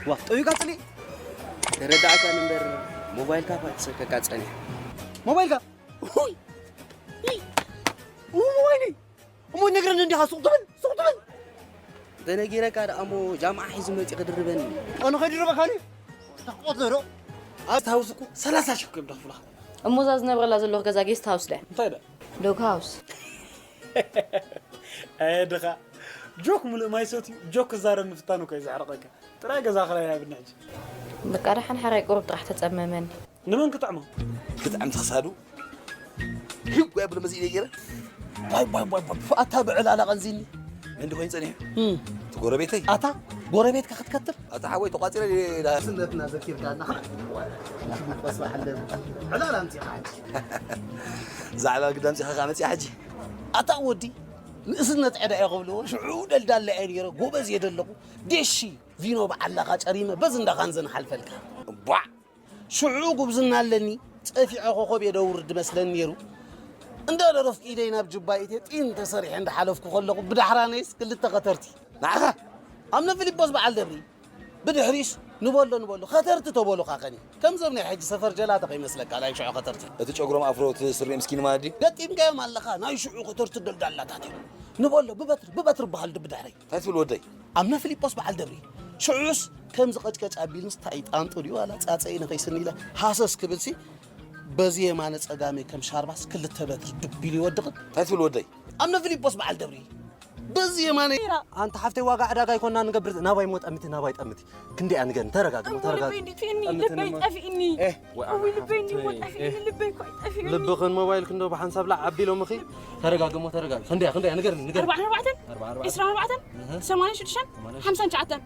ዋ፣ ጠዊቃ ጽሊ። ተረዳእካ እምበር ሞባይልካ እኳ ተሰከካ ጸኒሕ። ሞባይልካ? ውይ! ውይ! ውይ! ወይኔ! እሞ ነግረኒ እንዲኻ ሱቕ ትብል፣ ሱቕ ትብል። ተነጊረካ ደኣ እሞ ጃምዓ ሒዙ መጺኡ ክድርበኒ። ኣነ ከይድርበካ ድዩ? ተቆጽሎ ዶ? ኣብቲ ሃውስ እኮ ሰላሳ ሺሕ እኮ እዮም ደኽፍሉኻ። እሞ እዛ ዝነብረላ ዘለኹ ገዛ ጌስት ሃውስ ድያ? እንታይ ደኣ? ዶግ ሃውስ። ኣየ ድኻ። ጆክ ሙሉእ ማይ ሰትዩ፣ ጆክ ክዛረብ ምፍታኑ እኮ እዩ ዘሕርቐካ። ጥራይ ገዛ ክራይ ሃብኒ ሕጂ። በቃ ደሓን ሕራይ ቁሩብ ጥራሕ ተጸመመኒ። ንመን ክጥዕሞ? ክጥዕም ትኽሳዱ? ህጓ ብሎ መዚ ኢለ ገይረ። ባይ፣ ባይ፣ ባይ፣ ባይ። ኣታ ብዕላላ ቀንዚኒ። መን ድኾይን ጸኒሑ? እም። እቲ ጎረቤተይ? ኣታ ጎረቤትካ ክትከትር? ኣታ ሓወይ ተቋጺረ ዳ- ስነትና ዘኪርካና። ዕላላ ኣምጺኻ ሕጂ። ዛዕባ ግዳ ኣምጺኻ ከኣ መጺኣ ሕጂ። ኣታ ወዲ ንእስነት ዕዳ እየ ክብልዎ፣ ሽዑ ደልዳላ እየ ነይረ፣ ጎበዝ እየ ደለኹ። ዴሺ ቪኖ ብዓላኻ ጨሪመ በዚ እንዳኻንዘ ንሓልፈልካ። ቧዕ! ሽዑ ጉብዝና ኣለኒ፣ ጸፊዐ ኮኾብ እየ ደውርድ መስለኒ ነይሩ። እንዳደረፍኩ ኢደይ ናብ ጅባይ እትየ ጢን ተሰሪሐ እንዳሓለፍኩ ከለኹ ብዳሕራነይስ ክልተ ከተርቲ። ንዓኻ? ኣምነ ፊሊጶስ በዓል ደብሪ። ብድሕሪስ ንበሎ ንበሎ ከተርቲ ተበሉኻ ከኒ። ከምዞም ናይ ሕጂ ሰፈር ጀላተ ከይመስለካ ናይ ሽዑ ከተርቲ። እቲ ጨጉሮም ኣፍሮ፣ እቲ ስሪኦም ስኪኒ ማለት ድዩ? ገጢምካዮም ኣለኻ፣ ናይ ሽዑ ከተርቲ ደልዳላታት እዮም። ንበሎ ብበትሪ፣ ብበትሪ በሃል ዶ ብድሕረይ። እንታይ ትብል ወደይ? ኣምነ ፊሊጶስ በዓል ደብሪ። ሽዑስ ከምዚ ቀጭቀጭ ኣቢሉንስ ታይ ጣንጡ ድዩ ዋላ ጻጸ ኢነ ከይስኒ ኢለ ሃሰስ ክብልሲ በዚ የማነ ጸጋመይ ከም ሻርባስ ክልተ በትሪ ድብ ኢሉ ይወድቕን። እንታይ ትብል ወደይ? ኣምነ ፊሊጶስ በዓል ደብሪ። በዚ የማነ ኣንታ ሓፍተይ ዋጋ ዕዳጋ ኣይኮና ንገብር ናባይ ሞ ጠምቲ ናባይ ጠምቲ። ክንደይ ኣንገን ተረጋግሞ እሞ ተረጋግ። ልበይ እንዲትኒ፣ ጠምቲ ልበይ ንሞ- ጠፊእኒ። ኤህ፣ ወይ እዊ ኣነ ልበይ እንዲሞ ሓፍተይ፣ ጠፊእኒ፣ ኤህ። ልበይ እኮ ጠፊእኒ። ልብኽን ሞባይልክን ዶ ብሓንሳብ ላዕ ኣቢሎምኺ? ተረጋግሞ ተረጋግ። ክንደይ ክንደይ ንገርኒ ንገርኒ። ኣርባዓን ኣርባዕተን፣ ኣርባዓን ኣርባዕተን፣ ዕስራን ኣርባዕተን፣ እህ። ሰማንያን ሽዱሽተን፣ ሓምሳን ትሽዓተን።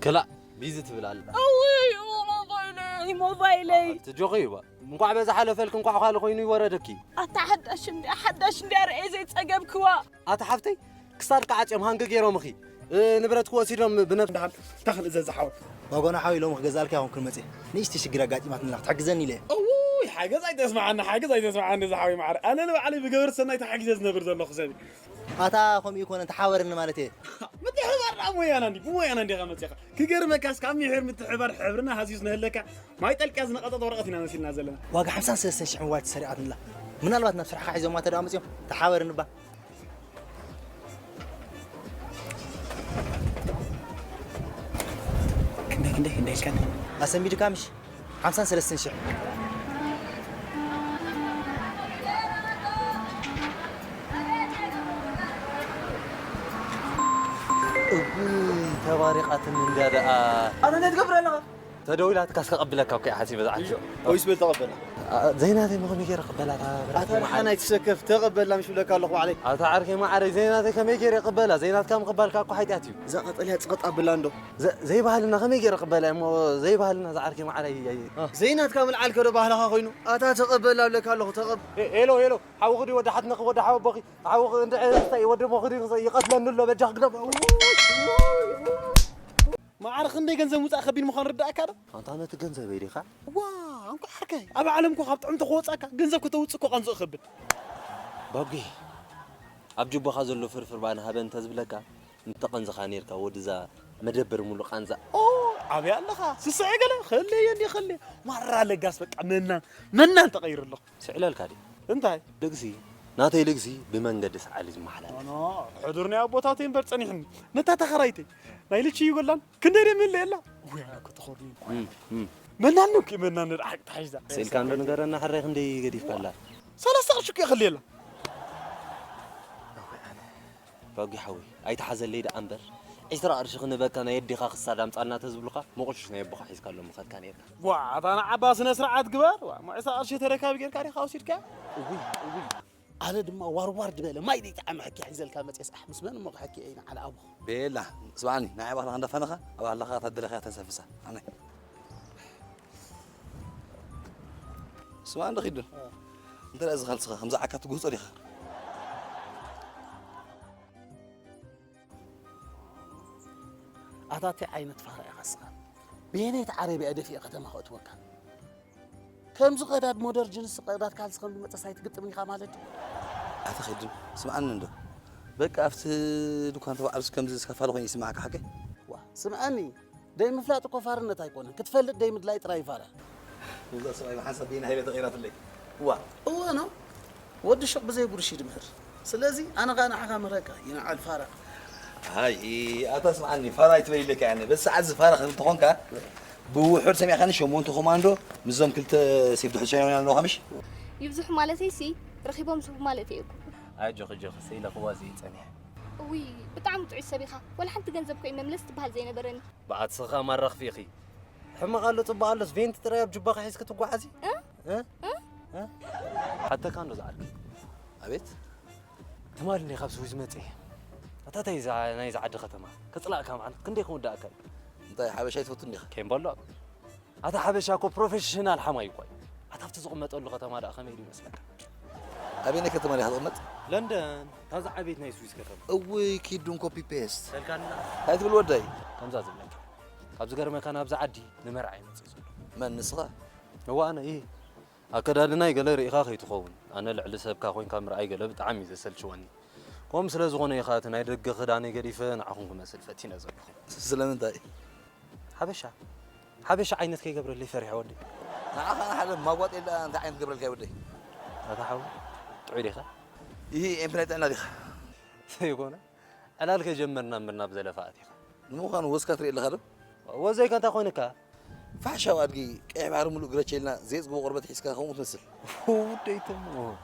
ክላእ ቢዚ ትብል ኣላ። እውይ፣ ሞባይለይ፣ ሞባይለይ። ትጆኺ እዩ ባ። እንቋዕ በዛ ሓለፈልክ፣ እንቋዕ ኻሊ ኮይኑ ይወረደኪ። ኣታ ሓዳሽ እንድያ፣ ሓዳሽ እንድያ ርኤ ዘይጸገብክዋ። ኣታ ሓፍተይ፣ ክሳድካ ዓጽዮም ሃንግ ገይሮምኺ። እ፣ ንብረትኪ ወሲዶም ብነብ- ደሓን፣ እንታይ ክንእዘዝ ዝሓወይ? ዋጎና ሓወይ፣ ሎሚ ክገዝኣልካ ይኹን ክንመጽእ። ንእሽቲ ሽግር ኣጋጢማትንላ፣ ክትሕግዘኒ ኢለ እየ። እውይ፣ ሓገዝ ኣይተስምዓኒ፣ ሓገዝ ኣይተስምዓኒ ዝሓወይ መዓረ። ኣነ ንባዕለይ ብገበር ሰናይ ተሓጊዘ ዝነብር ዘለኹ ሰብ እየ። ኣታ ከምኡ ይኮነ፣ ተሓበርኒ ማለት እየ። ምትሕብባር ደኣ ሞያና እንዲ፣ ብሞያና እንዲኻ መጺኻ። ክገርመካስ ካብ ምሒር ምትሕብባር ሕብርና ሃስዩስ ንህለካ፣ ማይ ጠልቅያ ዝነቐጠት ወረቐት ኢና መሲልና ዘለና። ዋጋ ሓምሳን ሰለስተን ሽሕ ሞባይል ተሰሪቓትንላ። ምናልባት ናብ ስራሕኻ ሒዞማ ተደኣ መጺኦም፣ ተሓበርኒ እባ። ክንደይ፣ ክንደይ፣ ክንደይ ኢልካኒ? ኣሰንቢድካ ምሽ? ሓምሳን ሰለስተን ሽሕ። እጉይ፣ ተባሪቓትኒ እንድያ ደኣ። ኣታ እንታይ ትገብር ኣለኻ? ተደዊላትካስ ከቐብለካ እኮ እየ ሓሲበ ዝዓርኪ። ወይስ በል ተቐበላ። ኣ፣ ዘይናተይ ሞ ከመይ ገይረ ክቕበላ እታ ብራኸይ ኣታ መዓረይ? ደሓን ኣይትሰከፍ፣ ተቐበላ ምሽ ብለካ ኣለኹ ባዕለይ። ኣታ ዓርከይ መዓረይ፣ ዘይናተይ ከመይ ገይረ ይቕበላ? ዘይናትካ ምቕባልካ እኮ ሓጢኣት እዩ። እዛ ቀጠልያ ጽቐጥ ኣብላ እንዶ። ዘ-፣ ዘይባህልና ከመይ ገይረ ክቕበላ እሞ ዘይባህልና ዝዓርከይ መዓረይ፣ ኣይ-፣ ኣ። ዘይናትካ ምልዓል ከዶ ባህልኻ ኮይኑ፣ ኣታ ተቐበላ ብለካ ኣለኹ፣ ተቐብ- ኤ-፣ ሄሎ፣ ሄሎ፣ ሓውኺ ድዩ ወዲ ሓትነኺ ወዲ ሓወቦኺ? ሓውኺ እንድዒ እንታይ ወዲ ሞኺ ድዩ ይቐትለኒ ኣሎ፣ በጃኺ ግደፍ። ማዕረ ክንደይ ገንዘብ ምውጻእ ከቢድ ምዃኑ ርዳእካ ዶ? ኣንታ ነቲ ገንዘበይ ዲኻ? ዋ፣ እንኳዕ ዓርከይ፣ ኣብ ዓለም እኮ ካብ ጥዕምቲ ክወጻካ ገንዘብ ከተውጽእ እኮ ቀንዝኡ ከብድ። ባጉ፣ ኣብ ጅቦኻ ዘሎ ፍርፍር ባኒ ሃበ እንተ ዝብለካ፣ ምተቐንዝኻ ኔርካ ወድዛ መደበር ሙሉ ቃንዛ። ኦ፣ ኣበይ ኣለኻ? ስስዐ ገለ፣ ከለየ እንዲ ከለየ። ማራ ለጋስ በቃ መናን፣ መናን ተቐይሩ ኣለኹ። ስዕለልካ ድዩ? እንታይ? ልግሲ፣ ናተይ ልግሲ ብመንገዲ ሰዓል እዩ ዝመሓላለፍ። ኖ፣ ሕዱር ናይ ኣቦታተይ እምበር ጸኒሕኒ። ነታ ተኸራይተይ፣ ናይ ልቺ ይጎላን፣ ክንደይ ደም የለ የላ? ጉያ እኮ ተኾርኒ። እም፣ እም። መናን ነው እኮ፣ መናን ነው፣ ሓቂ ተሓይዛ። ስኢልካ እንዶ ንገረና፣ ሕራይ ክንደይ ገዲፍካላ? ሰላሳ ቅርሺ እኮ የኽልየላ። ባጉ ሓወይ፣ ኣይትሓዘለይ ደኣ እምበር፣ ዒስራ ቅርሺ ክንበካ ናይ ኣዴኻ ክሳድ ኣምጻልና ተዝብሉኻ፣ መቑሽሽ ናይ ኣቦኻ ሒዝካሎም ምኸድካ ነይርካ። ዋ፣ ኣታ ንዓባ ስነ ስርዓት ግበር። ዋ፣ እሞ ዒስራ ቅርሺ ተረካቢ ጌርካ ዲኻ ወሲድካ? እውይ፣ እውይ። ኣነ ድማ ዋርዋር ድበለ ማይ ዘይጠዓመ ሕኪ ሒዘልካ መጽየስ፣ ኣሕ፣ ምስ መን እሞ ክሕኪ እየ ንዓል ኣቦ። ቤላ፣ ስማዕኒ፣ ንዓይ ባዕልኻ እንዳፋነኻ፣ ኣብ ኣለኻ ታደለኻ ተንሰፍሳ። ኣነ። ስማዕ እንዶ ኺዱ። እ። እንተ ደኣ እዚ ካልስኻ ከምዛ ዓካ ትጉህጾ ዲኻ? ኣታ እንታይ ዓይነት ፋራ ኢኻ እስኻ? በየነይቲ ዓረብያ ደፊኤ ከተማ ከእትወካ? ከምዚ ቀዳድ ሞደር ጅንስ ቀዳድ ካልሲ ከም ዝመጸስ ኣይትግጥምን ኢኻ ማለት ድዩ? ኣታ ኺዱ፣ ስምዓኒ እንዶ። በቃ ኣብቲ ድኳን ተባዕሉስ ከምዚ ዝከፋሉ ኮይኑ ይስምዓካ ሓቀይ? ዋ፣ ስምዓኒ። ደይ ምፍላጥ እኮ ፋርነት ኣይኮነን፣ ክትፈልጥ ደይ ምድላይ ጥራይ እዩ ፋራ። እዛ ሰብኣይ ብሓንሳብ በይና ሃይለ ተቐይራትለይ። እዋ። እወ ነው። ወዲ ሹቕ ብዘይ ብሩሽ እዩ ድምህር። ስለዚ ኣነ ኸኣ ንዓኻ ምህረካ፣ ይንዓል ፋራ። ኣይ፣ ኣታ ስምዓኒ፣ ፋራ ኣይትበል ኢለካ እየ ኣነ። በዚ ሰዓት እዚ ፋራ ከም እንተኾንካ፣ ብውሑድ ሰሚዕካኒ ሸሞንተ ኮማንዶ ምስዞም ክልተ ሴፍ ድሕሪ ቻይናውያን ኣለዉ፣ ከምሽ? ይብዝሑ ማለተይሲ፣ ረኺቦም ዝህቡ ማለተይ እኮ። ኣጆኺ፣ ኣጆኺ፣ ሰኢለኽዋ እየ ጸኒሐ። እውይ፣ ብጣዕሚ ጥዑይ ሰብ ኢኻ። ዋላ ሓንቲ ገንዘብ እኮ እዩ መምለስ ትበሃል ዘይነበረኒ። ብኣትስኻ ማራኽፊ ኢኺ። ሕማቕ ኣሎ ጽቡቕ ኣሎስ ቬንት ጥራይ ኣብ ጁባኻ ሒዝኪ ትጓዓዚ? እ? እ? እ? እ? ሓተካ እንዶ ዝዓርኪ። ኣቤት። ትማሊ እንዲኻ ካብ ስዊዝ መጽእ። ኣታ እንታይ እዛ ናይዛ ዓዲ ከተማ? ከጽላእካ መዓልቲ ክንደይ ክውዳእካ እዩ? እንታይ ሓበሻ ኣይትፈቱን ዲኻ? ኬምበሎ። ኣታ ሓበሻ እኮ ፕሮፌሽናል ሓማይ እኮ እዩ። ኣታ ኣብቲ ዝቕመጠሉ ከተማ ደኣ ከመይ ኢሉ ይመስለካ? ኣበየናይ ከተማ ዲኻ ትቕመጥ? ለንደን፣ እታ ዝዓበየት ናይ ስዊዝ ከተማ። እውይ ኪዱን ኮፒ ፔስት። በልካና። እንታይ ትብል ወደይ? ከምዛ ዝብለካ። ካብ ዝገርመካ ናብዚ ዓዲ ንመርዓ እየ መፅእ ዘሎ። መን ንስኻ? እዋ ኣነ እየ። ኣከዳድናይ ገለ ርኢኻ ከይትኸውን። ኣነ ልዕሊ ሰብካ ኮይንካ ምርኣይ ገለ ብጣዕሚ እዩ ዘሰልችወኒ። ከምኡ ስለ ዝኾነ እየ ኸኣ እቲ ናይ ደገ ክዳነይ ገዲፈ ንዓኹም ክመስል ፈቲነ ዘለኹ። ስለምንታይ? ሓበሻ ሓበሻ ዓይነት ከይገብረለይ ፈሪሐ ወዲ። ንዓኻ ሓደ ማጓጥ የለ እንታይ ዓይነት ገብረልካ ወደይ? ኣታ ሓው ጥዑይ ዲኻ? ይህ ኤምፕ ናይ ጥዕና ዲኻ? ዘይኮነ ዕላል ከይጀመርና እምበር ናብ ዘለፋ ኣቲኻ። ንምዃኑ ወስካ ትርኢ ኣለኻ ዶ? ወዘይካ እንታይ ኮይንካ? ፋሕሻው ኣድጊ ቀይሕ ባሕሪ ሙሉእ ግረቸ ኢልና ዘየጽግቦ ቆርበት ሒዝካ ከምኡ ትመስል። ውደይቶም።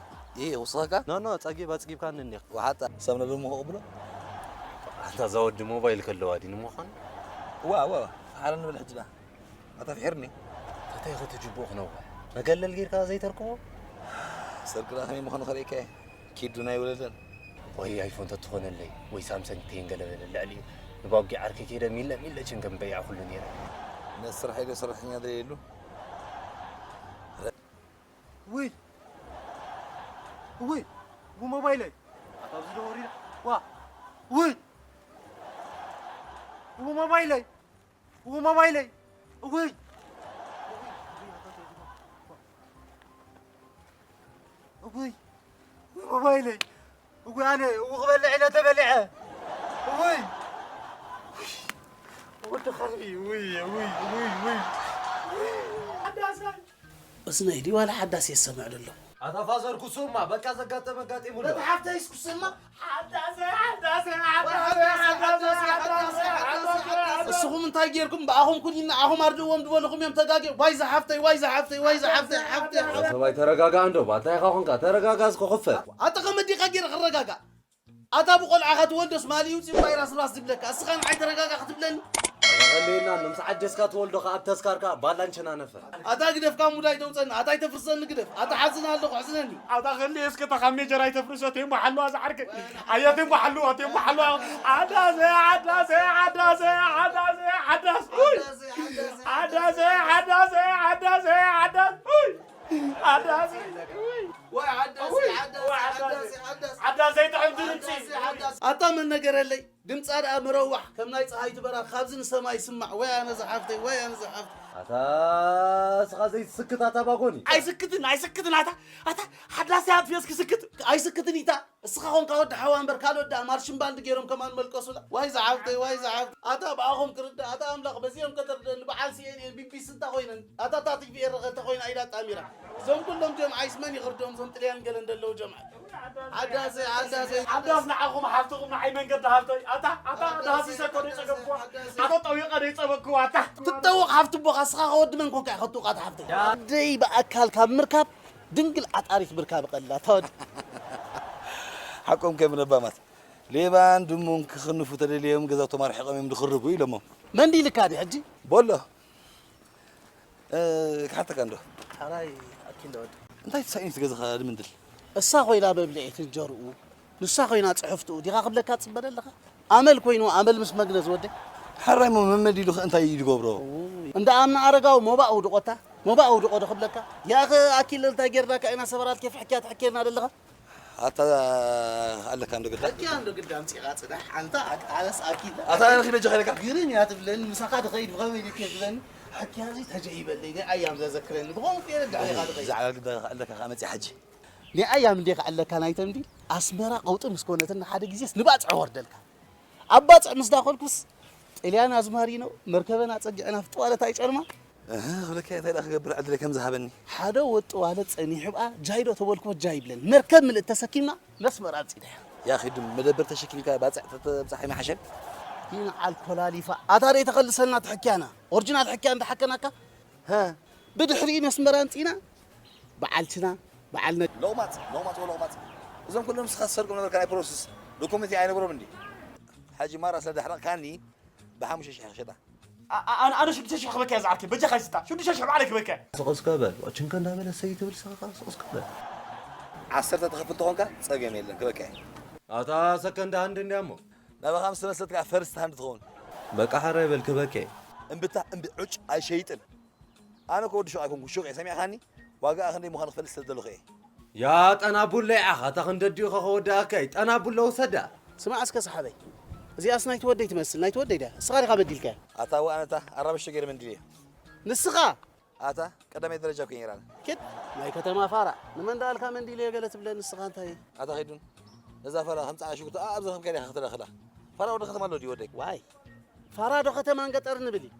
ይሄ ወስኻካ? ኖ፣ ኖ፣ ጸጊብ ኣጽጊብካኒ እኒኻ። ወሓጣ፣ ሳምና ደሞ ከቕብሎ? ኣንታ እዛ ወዲ ሞባይል ከለዋ ድዩ ንምዃኑ? ዋ፣ ዋ፣ ፋሕራ ንብል ሕጂ ደኣ። ኣታ ፍሒርኒ። ተታይ ክትጅብኡ ክነውሕ። መገለል ጌርካ ዘይተርክቦ? ሰርግና ከመይ ምዃኑ ከርእየካ እየ። ኪዱ ናይ ወለደን። ወይ ኣይፎን ተትኾነለይ፣ ወይ ሳምሰንግ ቴን ገለ በለ ልዕሊኡ። ንባጉ ዓርከይ ከይደ ሚለ ሚለ ችንገም በይዓ ኩሉ ነይረ። ነቲ ስራሕ ኢለ ሰራሕተኛ ደልየሉ። ውይ! ውይ! ብሞባይለይ! ኣታ ኣብዚ ዶ ወሪዳ? ዋ! ውይ! ብሞባይለይ! ብሞባይለይ! ውይ! ውይ! ብሞባይለይ! ውይ ኣነ እው ክበልዕ ኢለ ተበሊዐ። ውይ! ወዲ ከልቢ፣ ውይ፣ ውይ፣ ውይ፣ ውይ። እዝነይ ድዩ ዋላ ሓዳስ የሰምዕ ዘሎ? ኣታ ፋዘር ኩሱማ፣ በቃ ዘጋጠመ ኣጋጢሙ ኣሎ። በታ ሓፍተይስ ኩሱማ፣ ሓዳሰ፣ ሓዳሰ፣ ሓዳሰ፣ ሓዳሰ፣ ሓዳሰ፣ ሓዳሰ። እስኹም እንታይ ጌርኩም? ብኣኹም ኩኒን ንኣኹም ኣርድእዎም ዝበልኹም እዮም ተጋግዮም። ዋይ ዝሓፍተይ፣ ዋይ ዝሓፍተይ፣ ዋይ ዝሓፍተይ፣ ሓፍተይ፣ ሓፍተይ። ሰብኣይ ተረጋጋ እንዶ፣ ባንታ ኢኻ ኾንካ፣ ተረጋጋ እስከ ክፈት። ኣታ ከመይ ዲኻ ጌረ ክረጋጋእ? ኣታ ብቆልዓኻ ትወልዶስ ማሊ ይውፅእ ቫይራስ ራስ ዝብለካ፣ እስኻ ንዓይ ተረጋጋ ክትብለኒ? ተቐሊልና፣ ንምስ ዓጀዝካ ትወልዶ ከኣ ኣብ ተስካርካ ባላንቸና ነፈ። ኣታ ግደፍካ ሙዳይ ተውፀኒ፣ ኣታ ኣይተፍርሰኒ ግደፍ፣ ኣታ ሓዝን ኣለኹ ሕዝነኒ። ኣታ ከሊ እስከ እታ ካብ ሜጀር ኣይተፍርሶ፣ ቴምቦ ሓለዋ ዝዓርከይ። ኣያ ቴምቦ ሓለዋ፣ ቴምቦ ሓለዋ። ዓዳሰ፣ ዓዳሰ፣ ዓዳሰ፣ ዓዳሰ፣ ዓዳስ። ኡይ! ዓዳሰ፣ ዓዳሰ፣ ዓዳሰ፣ ዓዳስ። ኡይ! ዓዳሰ። ኡይ! ወይ ዓዳሰ፣ ውይ! ዓዳሰ፣ ወይ ዓዳሰ። ዓዳሰ፣ ዓዳሰ። ዓዳሰ ይጥዕም ድምፂ። ዓዳሰ፣ ዓዳሰ። ኣታ መን ነገረለይ? ድምፃ ደኣ መረዋሕ ከም ናይ ፀሃይ ትበራ ካብዚ ንሰማይ ይስማዕ። ወይ ኣነ ዝሓፍተይ፣ ወይ ኣነ ዝሓፍተይ። ኣታ እስኻ ዘይትስክት ኣታ ባጎኒ። ኣይስክትን፣ ኣይስክትን ኣታ፣ ኣታ ሓዳስ ኣጥፊኦስ ክስክት፣ ኣይስክትን ኢታ። እስኻ ኾንካ ወዲ ሓዋ እምበር ካልኦት ደኣ ማርሽን ባንድ ገይሮም ከማን መልቀሱላ። ዋይ ዝሓፍተይ፣ ዋይ ዝሓፍተይ። ኣታ ብኣኹም ክርዳእ፣ ኣታ ኣምላኽ በዚኦም ከተርደኒ በዓል ሲ ኤን ኤን፣ ቢ ቢ ሲ እንታ ኮይነን፣ ኣታ እታ ቲ ቪ ኤር ኸ እንተ ኮይና ኢዳ ጣሚራ። እዞም ኩሎም ጀምዓ ይስመን ይኽርዶም፣ እዞም ጥልያን ገለ እንደለዉ ጀምዓ። ዓዳሰ፣ ዓዳሰ፣ ዓዳስ ንዓኹም ሓፍትኹም ንዓይ መንገዲ ሃብተይ። ኣታ፣ ኣታ፣ ኣታ ሃሲሰ እኮ ደይ ጸገብኩዋ። ኣታ ጠዊቐ ደይ ጸበኩዋ፣ ኣታ። ትጠውቕ ሃብቲ ቦኻ፣ እስኻ ከወዲ መን ኮንካ ኢኻ ትጠውቕ፣ ኣታ ሃብተይ? ኣደይ ብኣካል ካብ ምርካብ ድንግል ዓጣሪት ምርካብ ቀሊል፣ ኣታ ወዲ። ሓቆም ከም ለባማት። ሌባን ድሙን ክኽንፉ ተደልዮም ገዛውቶም ኣርሒቖም እዮም ዝኽርቡ ኢሎሞም። መን ኢልካ ድዩ ሕጂ? ቦሎ። እ፣ ክሓተካ እንዶ። ሓራይ ኣኪለ ወዲ። እንታይ ተሳኢኑ እቲ ገዛኻ ድምንድል? እሳ ኮይና መብልዒት እንጀርኡ፣ ንሳ ኮይና ጽሕፍትኡ ዲኻ ክብለካ ትጽበ ዘለኻ? ኣመል ኮይኑ ኣመል ምስ መግነዝ ወደይ። ሓራይ እሞ መመዲሉ ከ እንታይ እዩ ዝገብሮ? ኡይ፣ እንዳ ኣምና ኣረጋዊ ሞባእ ውድቖታ፣ ሞባእ ውድቖ ዶ ክብለካ? ያኸ ኣኪለ እንታይ ጌርናካ ኢና ሰበራት ኬፍ ሕክያ ትሕክየልና ዘለኻ? ኣታ ኣለካ እንዶ ግዳ። ሕክያ እንዶ ግዳ ኣምጺኻ ጽናሕ። ኣንታ ኣክ-፣ ኣነስ ኣኪለ። ኣታ ኣነ ኪሎ ጀኸለካ። ግርም እያ ትብለኒ፣ ምሳኻ ድኸይድ ብኸመይ ድዩ ትብለኒ? ሕክያ እዚ ተጀይበለይ፣ ናይ ኣያም ዘዘክረኒ። ብኸምኡ ክየ ረዳዕ ኢኻ ድኸይድ። ብዛዕባ ግዳ ኣለካ ከኣ መጺኣ ሕጂ። ናይ ኣያም እንዴ ከኣለካ ናይ ተምዲ ኣስመራ ቀውጢ ምስ ኮነትና ሓደ ግዜስ ንባጽዕ ወርደልካ። ኣብ ባጽዕ ምስ ዳኸልኩስ ኤልያን ኣዝማሪኖ መርከበን ኣጸጊዕና ፍጥዋለት ኣይጨልማ። እህ፣ ክብለካ እንታይ ደኣ ክገብር ዕድለይ ከም ዝሃበኒ። ሓደ ወጥ ዋለ ጸኒሑ ብኣ ጃይዶ ተበልክዎ ጃይ ይብለን። መርከብ ምልእት ተሰኪምና መስመር ኣጽኢና። ያ ኺዱ መደበር ተሸኪምካ ባጽዕ ተብጻሕ ይመሓሸን። ይንዓል ኮላሊፋ። ኣታ ደይ ተኸልሰልና ትሕክያና። ኦሪጂናል ሕክያ እንዳሓከናካ። ሀ፣ ብድሕሪኡ መስመር ኣምጺና። በዓልትና፣ በዓል ነ- ሎቕማጽ፣ ሎቕማጽ ወሎቕማጽ። እዞም ኩሎም ንስኻ ዝሰርቁ ነበርካ ናይ ፕሮሰስ። ዶኩመንት ኣይነበሮም እንዲ። ሓጂ ማራ ስለ ደሕረቕካኒ ብሓሙሽተ ሽሕ ክሸጣ። ኣ-፣ ኣ-፣ ኣነ፣ ኣነ ሽዱሽተ ሽሕ ክበካ እየ ዝዓርከይ። በጃኻ ይስጣ። ሽዱሽተ ሽሕ ባዕለይ ክበካ እየ። ስቕ እስከ በል። ችንከ እንዳበለ ሰይ ትብል ስኻ ስቕ እስከ በል። ዓሰርተ ትኸፍል ተኾንካ ጸገም የለን፣ ክበካ እየ። ኣታ ሰከንድ ሃንድ እንድያ እሞ። ናባኻ ምስ ተመሰልትካ ፈርስት ሃንድ ትኸውን። በቃ ሓራይ በል፣ ክበካ እየ። እምብታ እምቢ ዑጭ ኣይሸይጥን። ኣነ እኮ ወዲ ሹቕ ኣይኮንኩ፣ ሹቕ እየ፣ ሰሚዕኻኒ? ዋጋኣ ክንደይ ምዃኑ ክፈልጥ ስለ ዘለኹ እየ። ያ ጠናቡለይ ዓኻ፣ እታ ክንደዲኡ ኸኸወድኣካ እዩ። ጠናቡለ ውሰዳ። ስማዕ እስከ ሰሓበይ፣ እዚኣስ ናይቲ ወደይ ትመስል፣ ናይቲ ወደይ ድያ? እስኻ ዲኻ በዲልካያ? ኣታ ዋእ ኣነታ ኣራበሽቶ ገይረ መንዲለዮ። ንስኻ? ኣታ ቀዳማይ ደረጃ እኮ እየ ነይረ ኣነ። ኪድ ናይ ከተማ ፋራ፣ ንመን ደኣልካ መንዲለዮ ገለ ትብለ ንስኻ እንታይ? ኣታ ኸይዱን ነዛ ፋራ ከምጻ ሽጉርቲ ኣብ ዘኸብካ ዲኻ ከተዳኽላ። ፋራ ወደ ከተማ ኣሎ ድዩ ወደይ? ዋይ ፋራ ዶ ከተማን ገጠርን ንብል እዩ።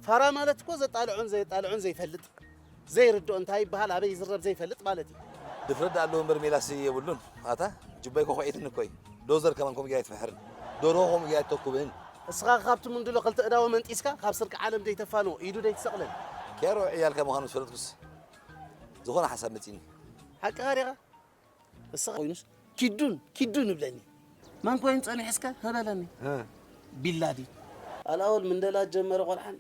ፋራ ማለት እኮ ዘጣልዖን ዘየጣልዖን ዘይፈልጥ፣ ዘይርድኦ እንታይ ይበሃል ኣበይ ይዝረብ ዘይፈልጥ ማለት እዩ። ድፍረት ደኣ ኣለዎ እምበር ሜላሲ የብሉን። ኣታ ጅባይ ኮኾዒትኒ እኮ እዩ። ዶዘር ከማን ከምኡ ገይራ ኣይትፍሕርን። ደርሆ ከምኡ ገይራ ኣይትተኩብህን። እስኻ ካብቲ ምንድሎ ክልተ እዳዎ መንጢስካ ካብ ስርቂ ዓለም ደይተፋንዎ ኢዱ ደይትሰቕለን። ኬሮ ዕያልካ ምዃኑ ዝፈለጥኩስ ዝኾነ ሓሳብ መጺኒ። ሓቅኻ ዲኻ? እስኻ ኮይኑስ ኪዱን ኪዱን ይብለኒ። መን ኮይኑ ጸኒሑ እስከ ህበለኒ። እ። ቢላዲን። ኣልኣወል ምንደላ ጀመረ ቆልዓን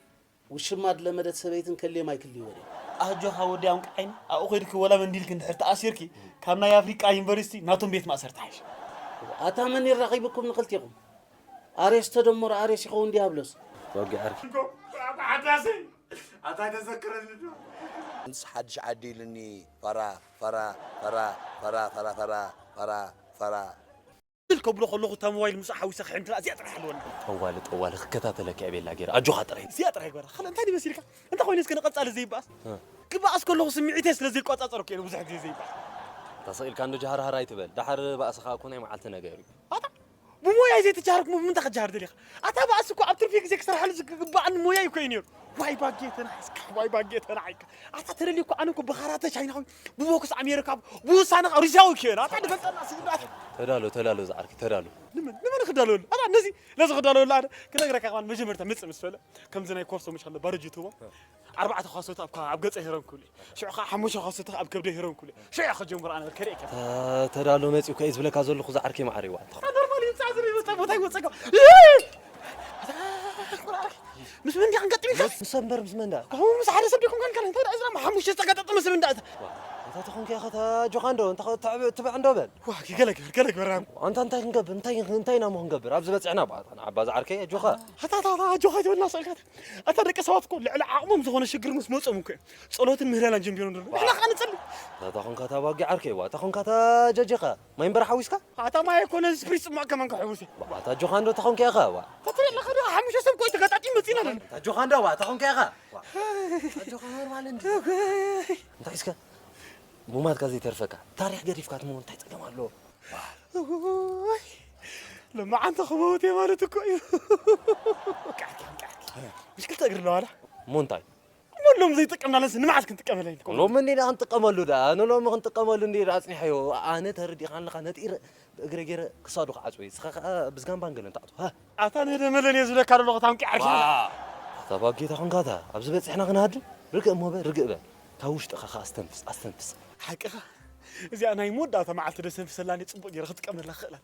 ውሽማ ድለመደት ሰበይትን ከልዮም ኣይክልይዎ ድዮም? ኣጆኻ ወዲ ኣንቃዓይኒ፣ ኣብኡ ኸይድኪ ወላ መንዲልኪ እንድሕር ተኣሲርኪ፣ ካብ ናይ ኣፍሪቃ ዩኒቨርሲቲ ናቶም ቤት ማእሰርቲ ሓይሽ። ኣታ መን ይራኺብኩም ንኽልቲኹም? ኣሬስ ተደመሮ ኣሬስ ይኸውን ዲያብሎስ። ወጊ ዓርኪ። ሓዳሰይ፣ ኣታ ተዘክረኒ ዶ? ምስ ሓድሽ ዓዲ ኢሉኒ፣ ፈራ፣ ፈራ፣ ፈራ፣ ፈራ፣ ፈራ፣ ፈራ፣ ፈራ፣ ፈራ። ትብል ከብሎ ከለኹ እታ ሞባይል ምስ ሓዊሰ ክሕንድራ እዚኣ ጥራሕ ኣለወኒ። ጠዋሊ፣ ጠዋሊ ክከታተለካ እየ ቤላ ገይረ። ኣጆኻ ጥራይ። እዚኣ ጥራይ ግበራ። ካልእ እንታይ ድዩ መሲልካ? እንታይ ኮይኑ እስከ ንቐጻሊ ዘይበኣስ? እ። ክበኣስ ከለኹ ስምዒተይ ስለ ዘይቆጻጸር እኮ እየ ብዙሕ ግዜ ዘይበኣስ። ተሰቒልካ እንዶ ጃህርሃር ኣይትበል። ደሓር ባእስኻ እኮ ናይ መዓልቲ ነገር እዩ። ኣታ ብሞያይ ዘይተጃሃርኩ ብምንታይ ክጃሃር ደሊኻ? ኣታ ባእሲ እኮ ኣብ ትርፊ ግዜ ክሰርሓሉ ዝግባኣኒ ሞያይ እኮ እዩ ነይሩ። ዋይ ባጌ ተናሒስካ፣ ዋይ ባጌ ተናሒስካ። ኣታ ተደልዩ እኮ ኣነ እኮ ብኻራተ ቻይናዊ፣ ብቦክስ ኣሜሪካ፣ ብውሳነ ሩስያዊ እኮ እየ። ኣታ ድፈልጠና ስግዳት። ተዳሎ፣ ተዳሎ ዝዓርኪ፣ ተዳሎ። ንመን፣ ንመን ክዳለወሉ? ኣታ ነዚ፣ ነዚ ክዳለወሉ ኣነ ክነግረካ ከማን መጀመርታ ምጽእ ምስ በለ፣ ከምዚ ናይ ኮርሶ ምሽ ኣሎ ባረጅ ይትቦ። ኣርባዕተ ኳሶት ኣብ፣ ኣብ ገጸ ሄሮም ክብሉ። ሽዑ ኸዓ ሓሙሽተ ኳሶት ኣብ ከብደ ሄሮም ክብሉ። ሽዑ እየ ክጀምሮ ኣነ ከርእየካ። ተ-፣ ተዳሎ መጺኡ እኮ እየ ዝብለካ ዘለኹ ዝዓርከይ ማዕረ ይዋ። ኣታ ኖርማል ይምጻእ ዝብል ይወጣ ቦታ ይወጸካ። ምስ መን ዲኻ ክንገጥም ኢልካ? ምስ ሰብ እምበር ምስ መን ደኣ? ከምኡ ምስ ሓደ ሰብ ዲኹም ከንከን እንታይ ደኣ ዝራማ ሓሙሽተ ዝተገጣጠመ ሰብ እንዳ እታ። ዋ፣ እንታይ ተኾንካ ኢኻ እታ ጆኻ እንዶ፣ እንታይ ትዕ-፣ ትብዕ እንዶ በል። ዋ፣ ገለ ግበር፣ ገለ ግበር። ኣንታ እንታይ ክንገብር፣ እንታይ፣ እንታይ ኢና እሞ ክንገብር? ኣብዚ በጺሕና ባ-፣ ኣባ ዝዓርከይ ጆኻ። ኣታ፣ ኣታ፣ ኣታ፣ ጆኻ ኣይትበልና ስእልካ። ኣታ ደቂ ሰባት እኮ ልዕሊ ዓቕሞም ዝኾነ ሽግር ምስ መጾም እኮ እዮም ጸሎትን ምህለላን ጀሚሮም ዘለዉ። ንሕና ኸኣ ንጸሊ። እታ ኾንካ እታ ባጊ ዓርከይ ዋ፣ እታ ኾንካ እታ ጀጀኻ። ማይ እምበር ሓዊስካ? ኣታ ማይ ኣይኮነን ስፕሪት ጽማቕ ከማን ከሕውስ እየ። ኣታ ጆኻ እንዶ እታ ኾንካ ኢኻ ዋ። ተትሪእና ኸዶ ሓሙሽተ ሰብ እኮ እዩ ተጋጣጢሙ መጺና ኣለና። እታ ጆኻ እንዶ ዋ፣ እታ ኾንካ ኢኻ ዋ። እታ ጆኻ ኖርማል እንዲ። እወይ። እንታይ እስከ ሙማትካ ዘይተርፈካ ታሪኽ ገዲፍካ ትመ እንታይ ጸገም ኣለዎ? እወይ። ለማዓንተ ክመውት እየ ማለት እኮ እዩ። ቃዕኪ፣ ቃዕኪ። ምስ ክልተ እግሪ ኣለዋ ኣላ። እሞ እንታይ? እሞ ሎም ዘይጥቀምናለንስ ንመዓስ ክንጥቀመላ ኢና? ሎም እንዴ ክንጥቀመሉ ደኣ? ንሎም ክንጥቀመሉ እንዴ ደኣ ኣጽኒሐዮ? ኣነ ተረዲእካ ኣለኻ ነጢረ ብእግረ ገይረ ክሳዱ ክዓጽዎ እየ። እስኻ ከኣ ብዝጋምባን ገለን ትኣትዎ። ሃ? ኣታ ነደ መለን እየ ዝብለካ ዘለኹ ታንቂ ዓርኪ። ዋ! ኣታ ባጌታ ኾንካ እታ ኣብዚ በጺሕና ክንሃድም? ርግእ እሞ በል፣ ርግእ በል። እታ ውሽጥኻ ከኣ ኣስተንፍስ፣ ኣስተንፍስ። ሓቅኻ። እዚኣ ናይ መወዳእታ መዓልቲ ዶ ሰንፍሰላኒ ጽቡቕ ገይረ ክትጥቀመላ ክኽእላ።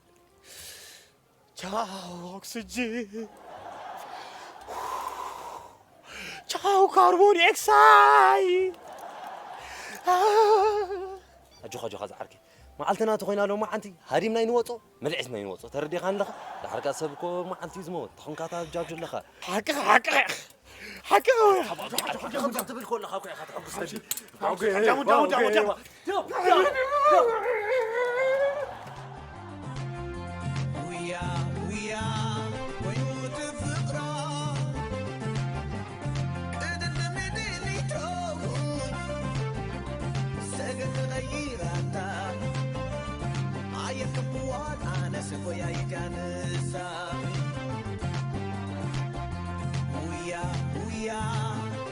ቻው ኦክስጅን፣ ቻው ካርቦን ዳይኦክሳይድ። ኣጆኻ፣ ኣጆኻ ዝዓርከይ። መዓልትና ተኾይና ሎማዓንቲ ሃዲምና ይንወጾ፣ መልዒስና ይንወጾ። ተረዲኻኒ ኣለኻ? ዳሕርካ ሰብ እኮ መዓልቲ እዩ ዝመውት። ተኾንካ እታ ጃብጁ ኣለኻ። ሓቅኻ፣ ሓቅኻ። ሓቂ ወይ? ትብል ከለኻ እኮ ኢኻ ተሐጉሰኒ። ዳሙ፣ ዳሙ፣ ዳሙ፣ ዳሙ። ውያ፣ ውያ፣ ኮይኑ እቲ ፍቕራ። ቅድድም ድሊቶ፣ ሰገን ተቐይራታ። ኣየክብዋን ኣነስ ጎያይካ ንሳ።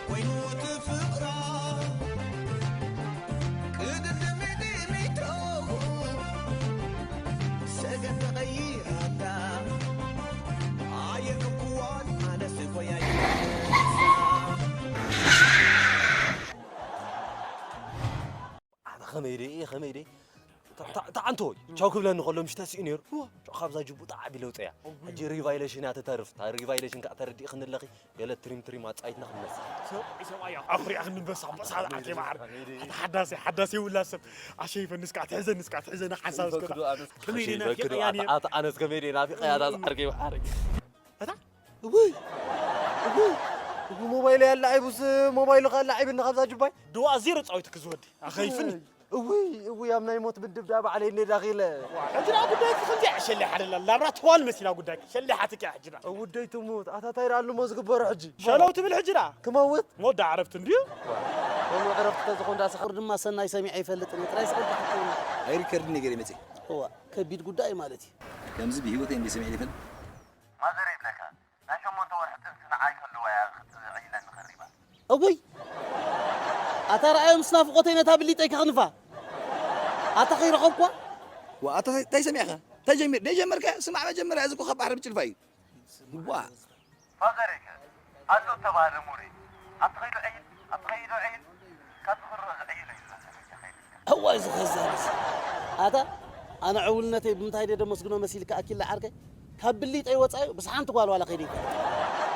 ኮይኑ እቲ ፍቕራ ቅድድም ድሚቶ ሰገን ተቐይራታ ኣየከብኩዋን ኣነስ ጎያይ ኣነ ኸመይ ደይ እየ ኸመይ ደይ ተዓንቶ ቻው ክብለኒ ከሎ ምሽ ተሲኡ ነይሩ። ቻው ካብዛ ጅቡ ጣዕ ቢለ ውፅያ። ሕጂ ሪቫይሌሽን እያ ትተርፍ። እታ ሪቫይሌሽን ከዓ ተረዲእኽኒ ኣለኺ። ገለ ትሪም ትሪም ኣጻይትና ክንመጽእ። ሰብኣይ ሰብኣይ ኣኹሪያ ክንበሳ በሳ ዓርኪ ማዓር። ኣታ ሓዳሲ ሓዳሲ ውላ ሰብ ኣሸይፈ ንስካ ትሕዘ ንስካ ትሕዘ ንሓሳብ እስከ ከመይ ዲና ፊቀያ ነይር። ኣታ ኣነስ ከመይ ዲና ፊቀያ ዳስ ዓርኪ ማዓር። እታ እውይ እውይ እውይ ሞባይል ያላዒቡስ ሞባይሉ ካላዒብኒ ካብዛ ጅባይ ድዋ ዜሮ ጻዊት ክዝወዲ ኣኸይፍኒ እውይ እውይ ኣብ ናይ ሞት ምድብዳ ባዕለይ እኔ ዳኺለ። ሕጂ ደኣ ጉዳይኪ ከምዚኣ እያ ሸሊሓ ደላ ላብራቶዋል መሲላ ጉዳይኪ ሸሊሓትኪ እያ ሕጂ ደኣ። እውደይ ትሙት ኣታ ታይ ደኣ ኣሉሞ ዝግበሮ ሕጂ። ሸለው ትብል ሕጂ ደኣ ክመውት። ሞዳ ዕረፍቲ እንድዩ። ከምኡ ዕረፍቲ ተዝኾን ዳኣ ሰኽር ድማ ሰናይ ሰሚዐ ይፈልጥን እየ ጥራይ ስቕ ኢልካ ሕክምና። ኣይ ሪከርድ ነገር ይመጽእ። እዋ ከቢድ ጉዳይ ማለት እዩ። ከምዚ ብህይወተይ እንዲ ሰሚዐ ይፈልጥ። ማዘር ይብለካ ናይ ሸሞንተ ወርሒ ጥንሲ ንዓይ ከልዋ እያ ክትዕይለኒ ኸሪባ። እጉይ ኣታ ረኣዮ ምስ ናፍቖተይ ነታ ብሊጠይ ከኽንፋ ኣታ ከይረኸብኳ። ዋ ኣታ እንታይ ሰሚዕካ እንታይ ጀሚር ደይ ጀመርካ ስማዕ መጀመርያ እዚ እኮ ካብ ባሕሪ ብጭልፋ እዩ። ዋ ፋዘረይ ከ ኣቶ ተባህለ ሙሪ ኣብ ትኸይዱ ዕይል ኣብ ትኸይዱ ዕይል ካብ ትኽርኦ ዝዕይል እዩ ዘሎ ሰበይትኻ ይብልካ። እዋይ ዝኸዛንስ ኣታ ኣነ ዕውልነተይ ብምንታይ ደ ደመስግኖ መሲልካ ኣኪለ ዓርከይ ካብ ብሊጠይ ወፃኢ ብስ ሓንቲ ጓል ዋላ ከይደ ይፈልጥ።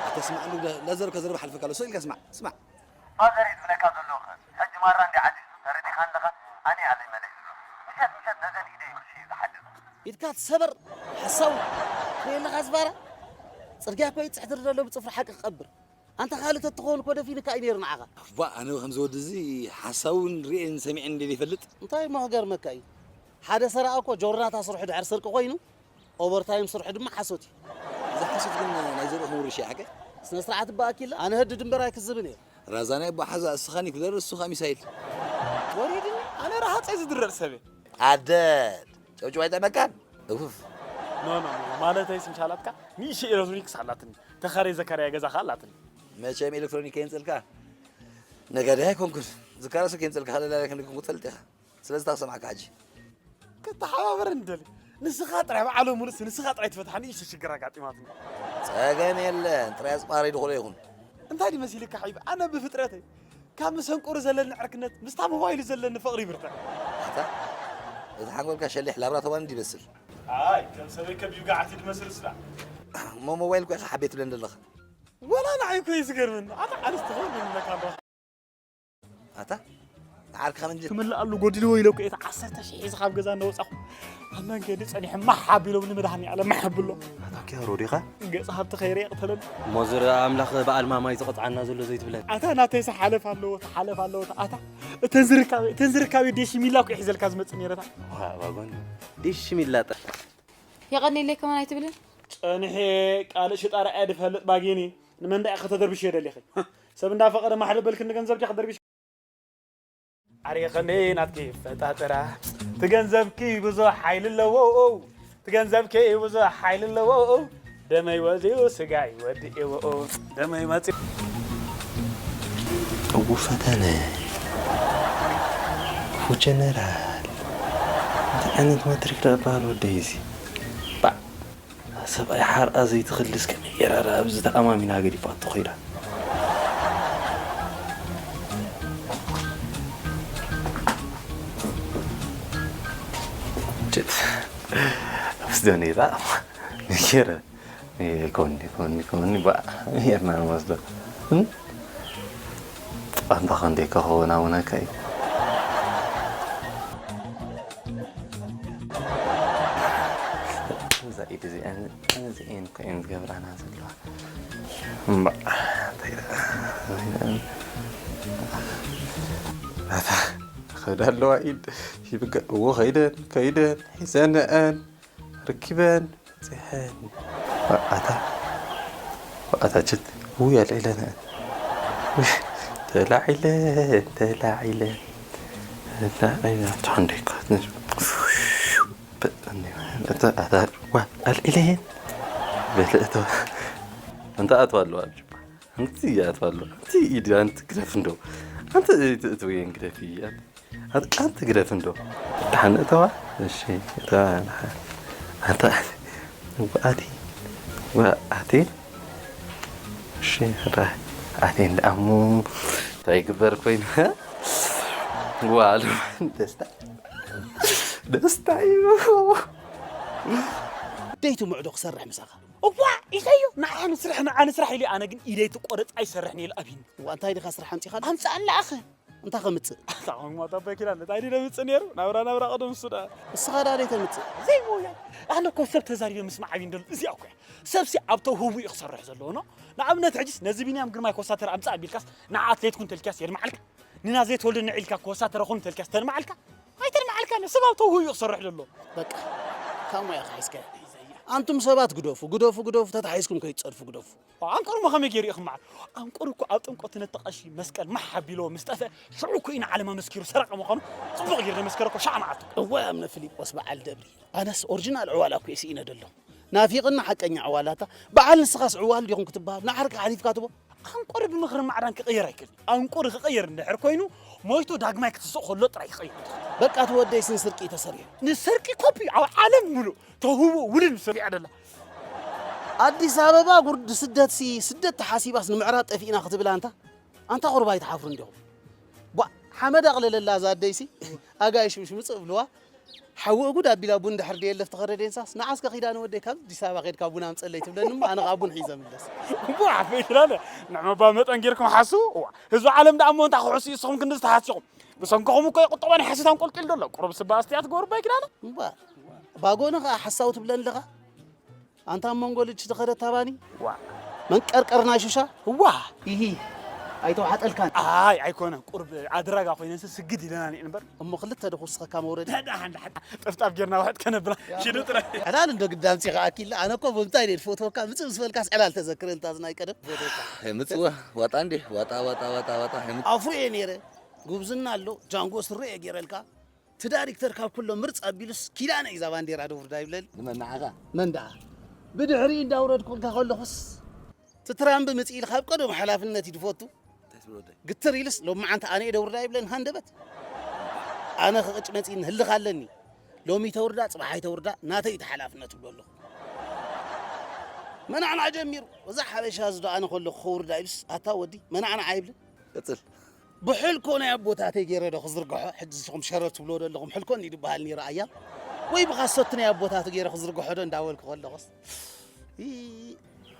ኣታ ስማዕ እንዱ ለዘር ከዘርብ ሓልፈካ ኣሎ ሰው ኢልካ ስማዕ ስማዕ ፋዘር እዩ ዝብለካ ዘሎ ኸ ሕጂ ማራ እንዲ ዓዲሱ ተረዲኻ ኣለኻ ኣነ ኣለይ መለይ ዝብሎ ምሸት ምሸት ነዘን ኢደይ ብርሺ እዩ ዝሓድር ኢድካ ትሰበር ሓሳዊ ትርእየለኻ ዝባራ ጽርግያ እኮ ይፅሕትር ዘሎ ብፅፍሪ ሓቂ ክቐብር ኣንተ ካልእ ተትኸውን እኮ ደፊንካ እዩ ነይሩ ንዓኻ። ባ ኣነ ከምዚ ወዲ እዚ ሓሳውን ርእየን ሰሚዐን እንደ ይፈልጥ። እንታይ እሞ ክገርመካ እዩ ሓደ ሰራቂ እኮ ጆርናታ ስርሑ ድሕር ስርቂ ኮይኑ ኦቨርታይም ስርሑ ድማ ሓሶት እዩ። እዚ ሓሶት ግን ናይ ዘርእኹም ውርሽ እዩ ሓቀ? ስነ ስርዓት እባ ኣኪለ ኣነ ህድድ እምበር ኣይክዝብን እየ። ራዛናይ እባ ሓዛ እስኻ ኒክለር እሱ ኻ ሚሳይል። ወሪድኒ ኣነ ረሃፀ ዝድረር ሰበ። ኣደል ጨውጭው ኣይጠመካን። እፍ ኖ ኖ ኖ ማለተይ ስንሻላትካ ንእሽቶ ኤሌክትሮኒክስ ኣላትኒ ተኻረይ ዘካርያ ገዛ ኸኣ ኣላትኒ። መቸም ኤሌክትሮኒክ ከየምፀልካ ነጋዳይ ኣይኮንኩን። ዝካረሱ ከየምፀልካ ከለላ ክንክን ክትፈልጥ ኢኻ። ስለዚ ታክሰማዕካ ሕጂ። ክተሓባበረኒ ደሊ ንስኻ ጥራይ ኣብ ዓለም ሙሉእስ ንስኻ ጥራይ ትፈትሓ ንእሽቶ ሽግር ኣጋጢማትኒ። ፀገም የለን ጥራይ ኣፅቋረይ ድኽሎ ይኹን። እንታይ ድዩ መሲልካ ሓቢቢ ኣነ ብፍጥረተይ ካብ መሰንቆሪ ዘለኒ ዕርክነት ምስታ ሞባይሉ ዘለኒ ፍቕሪ ይብርትዕ። ኣታ እቲ ሓንጎልካ ሸሊሕ ላብራቶሪ እንዲ ይመስል። ኣይ ከም ሰበይ ከቢብካ ዓቲ ድመስል ስላ። እሞ ሞባይል እኮ ኢኻ ሓቤት ትብለን ዘለኻ። ወላ ንዓይ እኮ እዩ ዝገርመኒ ኣታ ኣንስቲ ኾን ይብለካ ኣለዋ። ኣታ ንዓርክኻ መንጀ ክምልኣሉ ጎዲልዎ ኢለ እኮ እየ ዓሰርተ ሽሕ ሒዘ ካብ ገዛ እናወፃኹ ኣብ መንገዲ ፀኒሐ ማሕ ኣቢሎምኒ መድሃኒኣለም ማሕ ኣብሎ ኣታ ኪያሮ ዲኻ? ገፅ ሃብቲ ከይረ ይቕተለኒ እሞ ዝረ ኣምላኽ በዓል ማማይ ዝቐፅዓና ዘሎ ዘይትብለን ኣታ ናተይሰ ሓለፍ ኣለዎ ተሓለፍ ኣለዎ ኣታ እተን ዝርካበ እተን ዝርካበ ዴሽሚላ እኮ ሒዘልካ ዝመፅእ ነይረታ ዋባጎን ዴሽሚላ ጠ የቐኒለይ ከማን ኣይትብልን ፀንሐ ቃል ሽጣ ረኣየ ድፈልጥ ባጌኒ ንመንዳይ ከተደርብሽ የደሊኺ ሰብ እንዳፈቐደ ማሕለበልክ ንገንዘብ ዲያ ክደርብሽ ኣርየኸኒ ናትኪ ፈጣጥራ ትገንዘብኪ ብዙሕ ሓይሊ ኣለዎ ትገንዘብኪ ብዙሕ ሓይሊ ኣለዎ ደመይ ወልዩ ስጋይ ወዲ ኤወኦ ደመይ መፂ እዉ ፈተነ እዉ ጀነራል እንታይ ዓይነት ማትሪክ ደኣ በሃል ወደይ እዚ ባዕ ሰብኣይ ሓርኣ ዘይትኽልስ ከመይ ጌራ ደኣ ኣብዚ ተኣማሚና ገዲፋቶ ኸይዳ። ችት ምስ ደኔታ ነጌረ ኮኒ ኮኒ ኮኒ ባ ጌርና ንወስዶ። ኣንታ ኸንደይ ከኸውን ኣቡነካ እዩ። እዛ ኢድ እዚኣን እዚአን እኮ እየን ዝገብራና ዘለዋ። እምባእ፣ እንታይ ደኣ፣ እታ ትኸዳ ኣለዋ ኢድ፣ ይብገ-፣ እዎ፣ ከይደን፣ ከይደን፣ ሒዘንአን፣ ርኪበን፣ በጺሐን። ዋኣታ፣ ዋኣታ ችት፣ ውይ፣ ኣልዒለንአን። ውይ፣ ተላዒለን፣ ተላዒለን፣ ተላዒለን፣ ኣታ፣ እንዴ፣ እታ፣ እታ፣ ዋ፣ ኣልዒለየን። በለ፣ እታ፣ እንታ፣ ኣትዋ ኣለዋ፣ ኣብ ጅባ። ኣንቲ እያ ትባሎ። ኣንቲ ኢድ፣ ኣንቲ ግደፍ እንዶ። ኣንቲ እቲ፣ እቲ ወየን ግደፍ እያ። ኣንቲ፣ ኣንቲ ግደፍ እንዶ። ደሓን እተዋ። እሺ፣ እተዋ። ኣንታ፣ ኣቲ፣ ኣቲ። እሺ፣ ራ-፣ ኣቲ እንዳ ኣሙ። እንታይ ይግበር ኮይኑ? ዋሉ ደስታ። ደስታ እዩ። ደይቱ ምዕዶ ክሰርሕ ምሳኻ። እዋ፣ ኢለዮ፣ ንዓ ንስራሕ፣ ንዓ ንስራሕ ኢለ፣ ኣነ ግን ኢደይ ትቆረጽ ኣይሰርሕን ኢለ ኣብይኒ። እዋ፣ እንታይ ዲኻ ስራሕ ኣምጺኻሉ? ኣምጽኣላ ኣኸ። እንታይ ከምጽእ? ኣታ፣ እሞ ተበኪላ፣ እንታይ ድዩ ደምጽእ ነይሩ? ናብራ፣ ናብራ ቅድም እሱ ደኣ። እስኻ ደኣ ደይ ተምጽእ? ዘይሞያ። ኣነ እኮ ሰብ ተዛሪበ ምስማዕ ኣብይ እንደሉ፣ እዚኣ እኮ እያ። ሰብሲ ኣብ ተውህቡ እዩ ክሰርሕ ዘለዎ፣ ኖ? ንኣብነት፣ ሕጂስ ነዚ ቢንያም ግርማይ ኮሳተር ኣምጽእ ኣቢልካስ፣ ንዓ ኣትሌት ኩን ተልካስ የድምዓልካ። ንናዝሬት ወልደ ንዒልካ ኮሳተረ ኩን ተልካስ ተድምዓልካ? ኣይተድምዓልካን፣ ሰብ ኣብ ተውህቡ እዩ ክሰርሕ ዘሎ። በቃ፣ ካብ ሞያኻ ሒዝካዮ። ኣንቱም ሰባት ግደፉ፣ ግደፉ፣ ግደፉ፣ ተታሒዝኩም ከይትጸድፉ ግደፉ። ኣንቆርሞ ከመይ ገይሩ እዩ ክመዓል? ኣንቆር እኮ ኣብ ጥምቀት ነቲ ቀሺ መስቀል ማሕ ኣቢልዎ ምስ ጠፍአ፣ ሽዑ እኮ እዩ ንዓለም ኣመስኪሩ ሰረቐ ምዃኑ ጽቡቕ ገይሩ ዘመስከረ እኮ ሻዕ መዓልቱ። እዋይ ኣምነ ፊሊጶስ በዓል ደብሪ፣ ኣነስ ኦሪጂናል ዕዋላ እኮ እየ ስኢነ ደለኹ። ናፊቕና ሓቀኛ ዕዋላታ፣ በዓል ንስኻስ ዕዋል ዲኹም ክትበሃል፣ ንዓርካ ሓሊፍካ ትቦ። ኣንቆር ብምኽሪ ማዕዳን ክቕየር ኣይክእልን። ኣንቆር ክቕየር እንድሕር ኮይኑ፣ ሞይቱ ዳግማይ ክትስእ ከሎ ጥራይ ይኽእል። በቃ እቲ ወደይ ስን ስርቂ ተሰሪሑ። ንሰርቂ ኮፒ ኣብ ዓለም ሙሉእ ተውህቦ ውልን ሰሪዓ ደላ። ኣዲስ ኣበባ ጉርዲ ስደትሲ፣ ስደት ተሓሲባስ ንምዕራብ ጠፊእና ክትብል ኣንታ? ኣንታ ቁርባ ኣይትሓፍሩ እንዲኹም። ቧ፣ ሓመድ ኣቕለለላ እዛ ኣደይሲ። ኣጋይሽ ምሽ ምጽእ ብልዋ። ሓዊ እጉድ ኣቢላ ቡን ድሕር ደየለፍ ተኸረ ደንሳስ። ንዓስከ ኪዳነ ወደይ ካብ ኣዲስ ኣበባ ኸድካ ቡን ኣምጸለይ ትብለኒ እሞ ኣነ ኸኣ ቡን ሒዘ ምለስ። ቡን ኣፈይ ትላለ። ንዕመባ መጠን ጌርኩም ሓስቡ። እዋ፣ ህዝቢ ዓለም ደኣ እሞ እንታይ ክሕሱ እዩ ንስኹም ክንዲ ዝተሓስኹም? ብሰንክኹም እኮ እዩ ቁጠባ ናይ ሓሲት ኣንቆልቂሉ ዘሎ። ቁሩብ ስባ ኣስትያት ግበሩ ባይ ኪዳነ። እምበር፣ ባጎነ ኸኣ ሓሳዊ ትብለኒ ኣለኻ? ኣንታ ኣብ መንጎ ልጅ ዝኸደት ታባኒ? ዋ። መንቀርቀር ናይ ሹሻ? እዋ። ኢሂ። ኣይተዋሕጠልካን? ኣይ፣ ኣይኮነን። ቁርብ ኣድራጋ ኮይነንስ ስግድ ኢለና ንኤን እምበር። እሞ ክልተ ዶ ክውስኸካ መውረዲ? ደሓን፣ ደሓን። ጥፍጣፍ ጌርና ውሕጥ ከነብላ። ሽዱ ጥራይ። ዕላል እንዶ ግዳምፂ ከኣኪላ። ኣነ እኮ ብምንታይ ድየ ዝፈትወካ? ምፅእ ምስ በልካስ ዕላል ተዘክረን እታ ዝናይ ቀደም ፈትወካ። የምፅዋ። ዋጣ እንዴ? ዋጣ፣ ዋጣ፣ ዋጣ፣ ዋጣ። የምፅ- ኣፍሩ እየ ነይረ። ጉብዝና ኣሎ። ጃንጎ ስረ እየ ገይረልካ። እቲ ዳይሬክተር ካብ ኩሎም ምርፅ ኣቢሉስ ኪዳነ እዩ እዛ ባንዴራ ደውርዳ ይብለኒ። ንመን ንዓኻ? መን ደኣ? ብድሕሪኡ እንዳውረድኩ እንካ ከለኹስ እቲ ትራምፕ ምፅእ ኢሉ ካብ ቀደሙ ሓላፍነት እዩ ዝፈቱ። እንታይ ትብል ወደይ? ግትር ኢሉስ ሎማዓንቲ ኣነ እየ ደውርዳ ይብለኒ ሃንደበት። ኣነ ክቕጭ መፂእኒ ህልኽ ኣለኒ። ሎሚ ተውርዳ፣ ፅባሕ ኣይተውርዳ ናተይ እቲ ሓላፍነት እብሎ ኣለኹ። መናዕናዕ ጀሚሩ። እዛ ሓበሻ እዚ ዶ ኣነ ከለኹ ከውርዳ ኢሉስ ኣታ ወዲ መናዕናዕ ኣይብልን። ቀፅል። ብሕልኮ ናይ ኣቦታተይ ገይረ ዶ ክዝርግሖ? ሕጂ ንስኹም ሸረር ትብልዎ ዶ ኣለኹም? ሕልኮ እንድዩ ዝበሃል ነይሩ ኣያ። ወይ ብኻሶት ናይ ኣቦታቱ ገይረ ክዝርግሖ ዶ እንዳበልኩ ከለኹስ? ኢ፣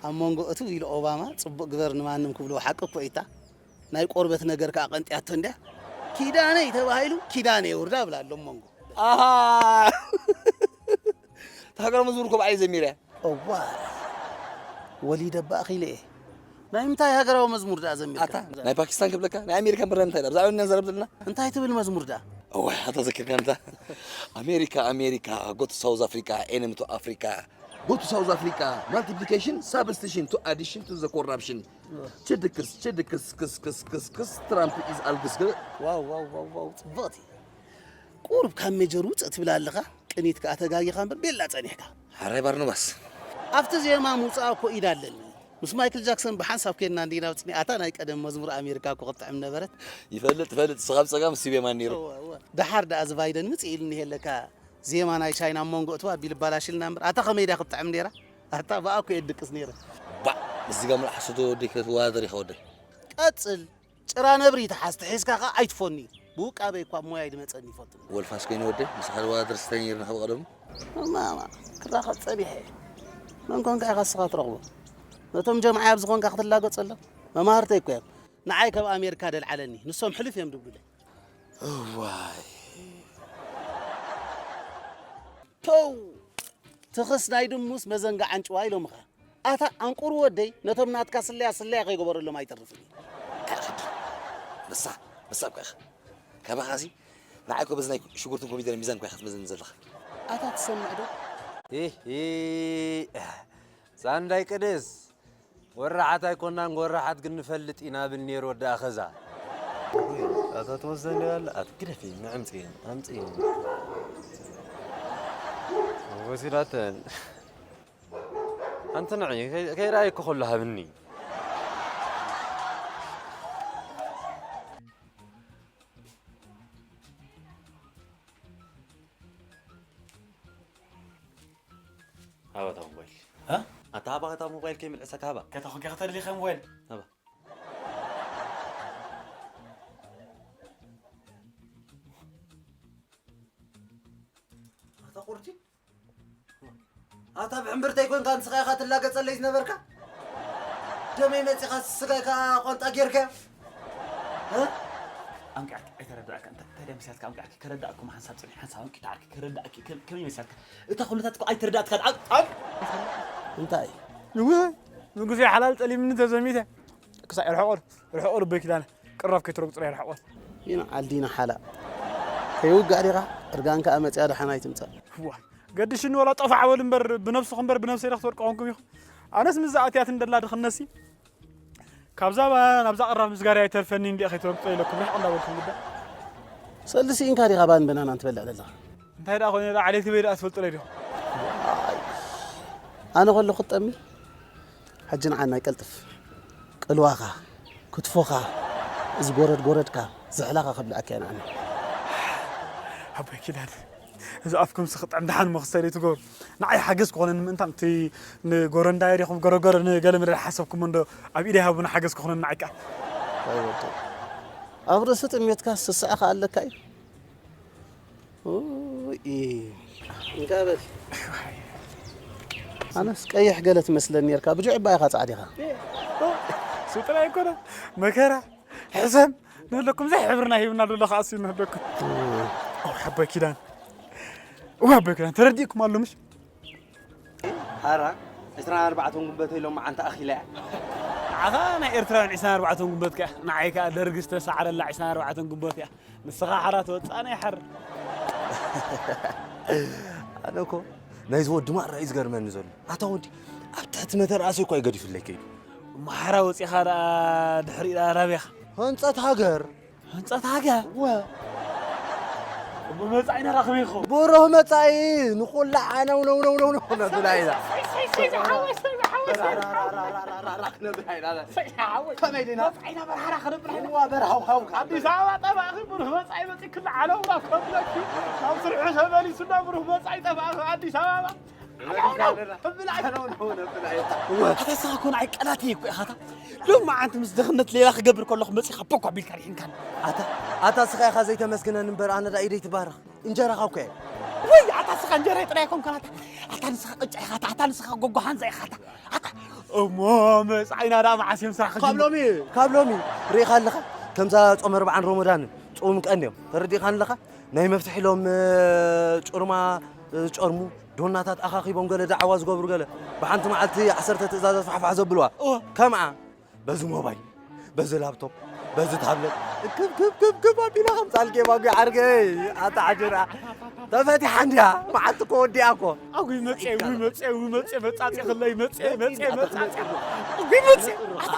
ኣብ መንጎ እትው ኢሉ ኦባማ፣ "ጽቡቕ ግበር ንማንም" ክብልዎ ሓቂ እኮ እይታ። ናይ ቆርበት ነገር ከኣ ቀንጥያቶ እንድያ። ኪዳነይ ተባሂሉ ኪዳነ የውርዳ እብላ ኣሎ ኣብ መንጎ። ኣሃ! እታ ሃገራዊ መዝሙር እኮ ባዕለይ ዘሚረያ። እዋይ፣ ወሊደ እባ ኣኺለ እየ። ናይ ምንታይ ሃገራዊ መዝሙር ደኣ ዘሚርካ? ኣታ፣ ናይ ፓኪስታን ክብለካ፣ ናይ ኣሜሪካ እምበር ናይ ምንታይ ደኣ? ብዛዕባ እኛ ንዛረብ ዘለና? እንታይ ትብል መዝሙር ደኣ? እዋይ፣ ኣታ ዘኪርካ እንታ። ኣሜሪካ፣ ኣሜሪካ፣ go to South Africa, enemy to Africa. Go to South Africa, multiplication, substitution to addition to the corruption. ችድክስ፣ ችድክስ፣ ክስ፣ ክስ፣ ክስ፣ ክስ፣ ትራምፕ ኢዝ ኣልግስ። ዋው፣ ዋው፣ ዋው፣ ዋው፣ ጽብቕቲ። ቁሩብ ካብ ሜጀር ውጽእ ትብል ኣለኻ፣ ቅኒት ከኣ ተጋጊኻ እምበር ቤላ ጸኒሕካ። ሕራይ ባርኖባስ። ኣብቲ ዜማ ምውጻእ እኮ ኢድ ኣለኒ። ምስ ማይክል ጃክሰን ብሓንሳብ ኬድና እንዲና ኣብ ጽኒኣታ ናይ ቀደም መዝሙር ኣሜሪካ እኮ ክትጥዕም ነበረት። ይፈልጥ፣ ይፈልጥ፣ ንስኻ ብጸጋም ንሱ ብየማን ነይሩ። እወ፣ እወ። ደሓር ደኣ እዚ ባይደን ምጽእ ኢሉ እኒሄ ኣለካ። ዜማ ናይ ቻይና ኣብ መንጎ እትዋ ኣቢሉ ባላሽልና እምበር፣ ኣታ ከመይ ድያ ክትጥዕም ነይራ? ኣታ ብኣ እኮ እየ ድቅስ ነይረ። ባእ፣ ምስዚ ጋም ሓሶት ወዲ ክትወዳደር ኢኻ ወደይ። ቀጽል። ጭራ ነብሪ ይትሓዝ፣ ተሒዝካ ኸኣ ኣይትፎኒ። ብውቃበይ እኳ ሞያይ ድመጸኒ ይፈልጡ። ወልፋስ ኮይነ ወደይ፣ ምሳኻ ዝወዳደር ስታይ ነይርና ካብ ቀደሙ። እማ፣ እማ፣ ክራኸብ ጸኒሐ። መን ኮንካ ኢኻ እስኻ ትረኽቦ? ነቶም ጀምዓይ ኣብ ዝኾንካ ክትላገጸሎም? መማህርተይ እኮ እዮም። ንዓይ ካብ ኣሜሪካ ደልዓለኒ፣ ንሶም ሕልፍ እዮም ድብሉለይ። እዋይ። ፖው! ትኽስ ናይ ድሙስ መዘንጋ ዓንጭዋ ኢሎምኻ። ኣታ ኣንቁር ወደይ፣ ነቶም ናትካ ስለያ ስለያ ከይገበረሎም ኣይተርፍን እዩ። ኣንበሳ፣ ኣንበሳ እኮ ኢኻ። ካባኻሲ ንዓይ እኮ በዚ ናይ ሽጉርትን ኮሚደረን ሚዛን እኮ ኢኻ ትመዝን ዘለኻ። ኣታ ትሰምዕ ዶ? ሂሂ፣ ዛንዳይ ቅድስ፣ ወራሓት ኣይኮናን፣ ወራሓት ግን ንፈልጥ ኢና ብል ነይሩ ወዲ ኣኸዛ። ኣታ ትወስደኒ ኣለ፣ ኣት ግደፊ፣ ንዕምጽእን፣ ኣምጽእን። ወሲዳተን። ኣንቲ ንዒ፣ ከይ-፣ ከይረኣየኪ ከሎ ሃብኒ። ሃባ እታ ሞባይል። እ? ኣታ ሃባ እታ ሞባይል ከይምልዕሰካ ሃባ። ከተኾንካ ከተደሊኻ ሞባይል። ሃባ። ኣታ ቁርቲ፣ ኣታ ብሕምብርተይ ኮንካ ንስኻ ኢኻ ትላገጸለይ ዝነበርካ። ደመይ መጺኻ ስጋይ ከኣ ቆንጣ ጌርካዮ። እ? ኣንቂዕካ ኣይተረዳእካ። እንታይ፣ እንታይ ደኣ መሲልካ ኣንቂዕካ? ከረዳእኩም ሓንሳብ ጽኒሕ፣ ሓንሳብ ኣንቂዕካ ዓርኪ ከረዳእኪ። ከ-፣ ከመይ መሲልካ? እታ ኩነታት እኮ ኣይተረዳእትካን። ኣን-፣ ኣን-፣ እንታይ? እወ፣ ንጉሴ ሓላል ጠሊምኒ ተዘሚተ። ክሳዕ ርሕቆ፣ ርሕቆ ልበይ ኪዳነ። ቅራፍ ከይትረግጹ ርሕቆ። ይንዓል ዲና ሓላ። ከይውጋእ ዲኻ? እርጋን ከኣ መጽያ ደሓን ኣይትምጻእ። ዋ፣ ገድሽኒ ወላ ጠፋዕ በሉ እምበር፣ ብነብስኹም እምበር ብነብሰይ ዶ ክትወድቁ ኮንኩም ኢኹም? ኣነስ ምስዛ ኣትያት እንደላ ድኽነሲ፣ ካብዛ ባ-፣ ናብዛ ቅራፍ ምስጋር ኣይተርፈኒ እንዲኣ ከይትረግጾ ኢለኩም ርሕቕ እንዳበልኩም ግዳ። ሰልዲ ስኢንካ ዲኻ ባን በናናን ትበልዕ ዘለኻ? እንታይ ደኣ ኾነ ደኣ ዓሌት በይ ደኣ ትፈልጡ ዶ ኢኹም? ኣነ ከለኹ ትጠሚ? ሕጂ ንዓና ይቀልጥፍ። ቅልዋኻ፣ ክትፎኻ፣ እዚ ጎረድ ጎረድካ፣ ዝሕላኻ ከብልዓካ እየ ንዓና። ኣቦይ ኪዳነ፣ እዚ ኣፍኩም ስኽጥዕም ደሓን መኽሰሪ ትገብሩ። ንዓይ ሓገዝ ክኾነኒ ምእንታን እቲ ንጎረንዳይ ዲኹም ጎረጎረ ንገለ መለ ሓሰብኩም እንዶ ኣብ ኢደይ ሃቡኒ ሓገዝ ክኾነኒ ንዓይ ከኣ። ኣይ ወደይ። ኣብ ርእሲ ጥሜትካ ስስዐ ከኣ ኣለካ እዩ። ኡይ፣ እንካ በል። ኣነስ ቀይሕ ገለ ትመስለኒ ነርካ፣ ብጁዕ እባ ኢኻ ጻዕዲኻ። ሱጥና ኣይኮነ፣ መከራ፣ ሕሰም፣ ንህለኩም ዘይ ሕብርና ሂብና ዶ ለኻ ኣስዩ ንህለኩም። ኦ፣ ሓባይ ኪዳን። እዋ፣ ሓባይ ኪዳን፣ ተረዲእኩም ኣሎ ምሽ? ሓራ፣ ዕስራን ኣርባዕተን ጉንበት ኢሎም መዓንታ ኣኺላ እያ። ንዓኻ ናይ ኤርትራውያን ዕስራን ኣርባዕተን ጉንበት ከኣ፣ ንዓይ ከኣ ደርጊ ዝተሳዕረላ ዕስራን ኣርባዕተን ጉንበት እያ። ንስኻ ሓራ ትወጽእ፣ ኣነ ይሓር። ኣነ እኮ ናይዚ ወዲ ማራ እዩ ዝገርመኒ ዘሎ። ኣታ ወዲ፣ ኣብ ትሕቲ መተርኣሰ እኮ እዩ ገዲፍለይ ከይዱ። እሞ ሓራ ወጺኻ ደኣ ድሕሪኡ ደኣ ናበይ ኢኻ? ህንጸት ሃገር። ህንጸት ሃገር? ወ። እሞ መጻኢና ራኽቢ ኢኹ። ብሩህ መጻኢ ንኹላ ዓነው ነው ነው ነው ነው ነብላ ኢና። ሰይ፣ ሰይ፣ ሰይ፣ ዝሓወይ፣ ሰይ፣ ዝሓወይ፣ ሰይ፣ ዝሓወይ። ራራራራራራ ነብላ ኢና። ሰይ፣ ዝሓወይ። ከመይ ዲና? መጻኢና በርሃራ ክነብላ ኢና። እዋ በርሃው ሃው። ኣዲስ ኣበባ ጠባኺ ብሩህ መጻኢ መጺእክላ ዓለምና ከብለኪ። ካብ ስርሑ ተመሊሱና ብሩህ መጻኢ ጠባኺ ኣዲስ ኣበባ። ኣታ ንስኻ እኮ ንዓይ ቀላቲ እኮ ኢኻ። ኣታ ሎሚ መዓንቲ ምስ ድኽነት ሌላ ክገብር ከለኹ መጺኻ ፖኳ ቢልካ ርሒንካኒ። ኣታ፣ ኣታ ንስኻ ኢኻ ዘይተመስግነኒ እምበር ኣነ ደኣ ኢደይ ትባረኽ። እንጀራኻ እኮ እየ። ወይ ኣታ ንስኻ እንጀራይ ጥራይ ኣይኮንካን ኣታ። ኣታ ንስኻ ቅጫ ኢኻ ኣታ። ኣታ ንስኻ ጎጎ ሓንዛ ኢኻ ኣታ። ኣታ እሞ መጻኢና ደኣ መዓስ እዮም ስራሕ ካብ ክጅምሩ? ሎሚ፣ ካብ ሎሚ ርኢኻ ኣለኻ? ከምዛ ጾመ ኣርብዓን ሮሞዳንን ጾም ቀንዮም ተረዲእካ ኣለኻ? ናይ መፍትሒ ኢሎም፣ እ፣ ጩርማ፣ እ፣ ዝጨርሙ ዶናታት ኣኻኺቦም ገለ ዳዕዋ ዝገብሩ ገለ ብሓንቲ መዓልቲ ዓሰርተ ትእዛዛት ፋሕፋሕ ዘብልዋ። እወ። ከምኣ በዚ ሞባይል፣ በዚ ላፕቶፕ፣ በዚ ታብለት ክብ ክብ ክብ ክብ ኣቢላ ከምጻልኪ እየ ባጉ ዓርከይ። ኣታ ዓጀራ ተፈቲሓ እንድያ፣ መዓልቲ እኮ ወዲኣ እኮ። ኣጉይ መጽየ፣ ውይ መጽየ፣ ውይ መጽየ፣ መጻጽየ ክለይ መጽየ፣ መጽየ፣ መጻጽየ። ኣጉይ መጽየ። ኣታ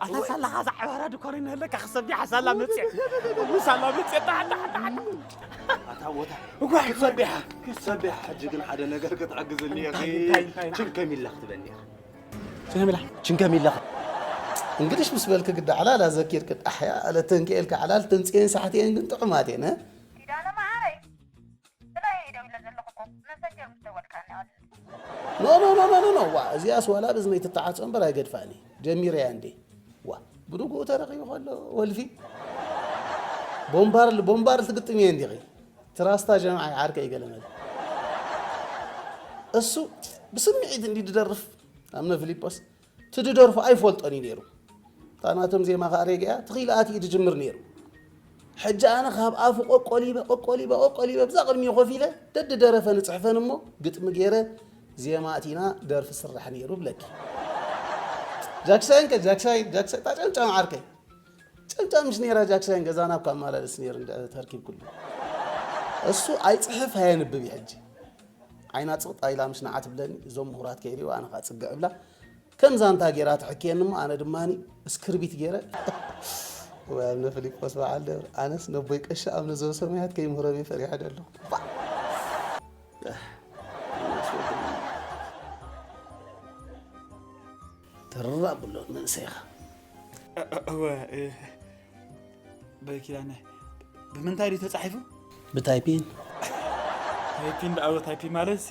ኣታ ሳላ ኻዛ ዕባራ ድኮሪ ንህለካ ክሰቢሓ ሳላ መጽየ። እው ሳላ መጽየ። ጣዕ፣ ጣዕ፣ ጣዕ፣ ጣዕ። ኣታ ቦታ። እዋይ፣ ክትሰቢሓ፣ ክትሰቢሓ። ሕጂ ግን ሓደ ነገር ክትሕግዝኒ ኢኺ። እንታይ፣ እንታይ፣ እንታይ? ችንከም ኢላ ክትበኒ ኢኺ። ችንከም ኢላ። ችንከም ኢላ። እንግዲሽ ምስ በልክ ግዳ ዕላል ኣዘኪርክ። ኣሕያ፣ ኣለ ተንክኤልካ ዕላል ተንጽየን ሳሕትየን ግን ጥዑማት እየን፣ እ? ኪዳነ መዓረይ። ስለ እየ ደው ኢለ ዘለኹ እኮ፣ መሰንጀር ምስ ደወልካኒ ኣሉ። ኖ፣ ኖ፣ ኖ፣ ኖ፣ ኖ፣ ኖ። ዋ፣ እዚኣስ ዋላ ብዝመይ ትተዓጾ እምበር ኣይገድፋኒ። ጀሚረያ እንዴ? ዋ፣ ብንግኡ ተረኺቡ ከሎ ወልፊ። ቦምባር፣ ቦምባር ትግጥም እየ እንዲኺ። ትራስታ ጀምዓ ይዓርከ ይገለመል። እሱ ብስምዒት እንዲ ድደርፍ፣ ኣምነ ፊሊጶስ። እቲ ድደርፎ ኣይፈልጦን እዩ ነይሩ። እታ ናቶም ዜማ ኸኣ ሬጌ እያ፣ ትኺል ኣትዩ ድጅምር ነይሩ። ሕጂ ኣነ ካብ ኣፉ ቆቆሊበ፣ ቆቆሊበ፣ ቆቆሊበ፣ ብዛ ቅድሚኡ ኮፍ ኢለ፣ ደድደረፈ ንጽሕፈን እሞ፣ ግጥሚ ገይረ፣ ዜማ ኣቲና፣ ደርፊ ስራሕ ነይሩ ብለኪ። ጃክሳይን ከ፣ ጃክሳይን፣ ጃክሳይን፣ እታ ጨምጫም ዓርከይ። ጨምጫም ምሽ ነይራ ጃክሳይን፣ ገዛና እኳ ኣማላልስ ነይሩ፣ እንደ ተርኪብ ኩሉ። እሱ ኣይጽሕፍ ኣየንብብ እዩ ሕጂ። ዓይና ጽቕጣ ኢላ ምሽ ንዓ ትብለኒ፣ እዞም ምሁራት ከይሪኡ ኣነ ኸኣ ጽግዕ እብላ። ከም ዛንታ ጌራ ትሕክየኒ እሞ ኣነ ድማኒ እስክርቢት ጌረ። ወይ ኣብነ ፊሊጶስ በዓል ደብር፣ ኣነስ ነቦይ ቀሺ ኣብነ ዘበሰማያት ከይምህሮም እየ ፈሪሐ ደለኹ። ባ-፣ ተረር ኣብሎ መንእሰይኻ። እ-፣ እ-፣ እወ፣ እ-፣ በኪዳነ፣ ብምንታይ ድዩ ተጻሒፉ? ብታይፒን። ታይፒን ደኣ፣ ታይፒን ማለት ሲ፣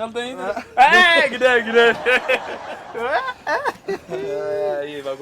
ክልተ ሚእቲ። ኣይ፣ ግደ፣ ግደ። ኣይ፣ ባጎ